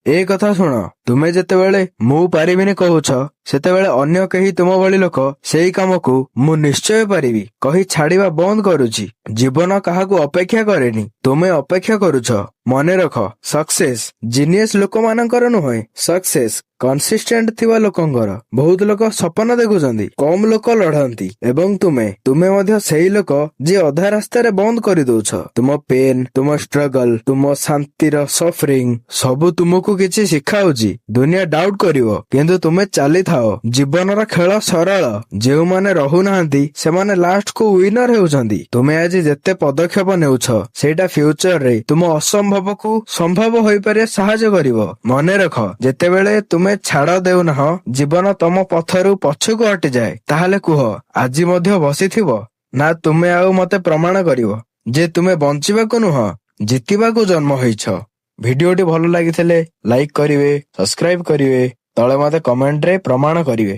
ଏ କଥା ଶୁଣ, ତୁମେ ଯେତେବେଳେ "ମୁଁ ପାରିବିନି" କହୁଛ, ସେତେବେଳେ ଅନ୍ୟ କେହି ତୁମ ଭଳି ଲୋକ ସେଇ କାମକୁ "ମୁଁ ନିଶ୍ଚୟ ପାରିବି" କହି ଛାଡିବା ବନ୍ଦ କରୁଛି। ଜୀବନ କାହାକୁ ଅପେକ୍ଷା କରେନି, ତୁମେ ଅପେକ୍ଷା କରୁଛ। ମନେ ରଖ, ସକ୍ସେସ ଜିନିୟସ ଲୋକମାନଙ୍କର ନୁହେଁ, ସକ୍ସେସ କନସିଷ୍ଟେଣ୍ଟ ଥିବା ଲୋକଙ୍କର। ବହୁତ ଲୋକ ସପନ ଦେଖୁଛନ୍ତି, କମ ଲୋକ ଲଢନ୍ତି। ଏବଂ ତୁମେ ମଧ୍ୟ ସେଇ ଲୋକ ଯିଏ ଅଧା ରାସ୍ତାରେ ବନ୍ଦ କରିଦଉଛ। ତୁମ ପେନ୍, ତୁମ ଷ୍ଟ୍ରଗଲ, ତୁମ ଶାନ୍ତିର ସଫରିଂ ସବୁ ତୁମକୁ କିଛି ଶିଖାଉଛି। ଦୁନିଆ ଡାଉଟ କରିବ, କିନ୍ତୁ ତୁମେ ଚାଲିଥାଅ। ଜୀବନର ଖେଳ ସରଳ। ଯେଉଁମାନେ ରହୁନାହାନ୍ତି, ସେମାନେ ଲାଷ୍ଟକୁ ୱିନର ହେଉଛନ୍ତି। ତୁମେ ଆଜି ଯେତେ ପଦକ୍ଷେପ ନେଉଛ, ସେଇଟା ଫ୍ୟୁଚରରେ ତୁମ ଅସମ୍ଭବକୁ ସମ୍ଭବ ହୋଇପାରିବା ସାହାଯ୍ୟ କରିବ। ମନେ ରଖ, ଯେତେବେଳେ ତୁମେ ଛାଡ ଦେଉନାହ, ଜୀବନ ତମ ପଥରୁ ପଛକୁ ହଟିଯାଏ। ତାହେଲେ କୁହ, ଆଜି ମଧ୍ୟ ବସିଥିବ ନା ତୁମେ ଆଉ ମତେ ପ୍ରମାଣ କରିବ ଯେ ତୁମେ ବଞ୍ଚିବାକୁ ନୁହଁ, ଜିତିବାକୁ ଜନ୍ମ ହେଇଛ? ଭିଡିଓଟି ଭଲ ଲାଗିଥିଲେ ଲାଇକ୍ କରିବେ, ସବସ୍କ୍ରାଇବ କରିବେ, ତଳେ ମତେ କମେଣ୍ଟରେ ପ୍ରମାଣ କରିବେ।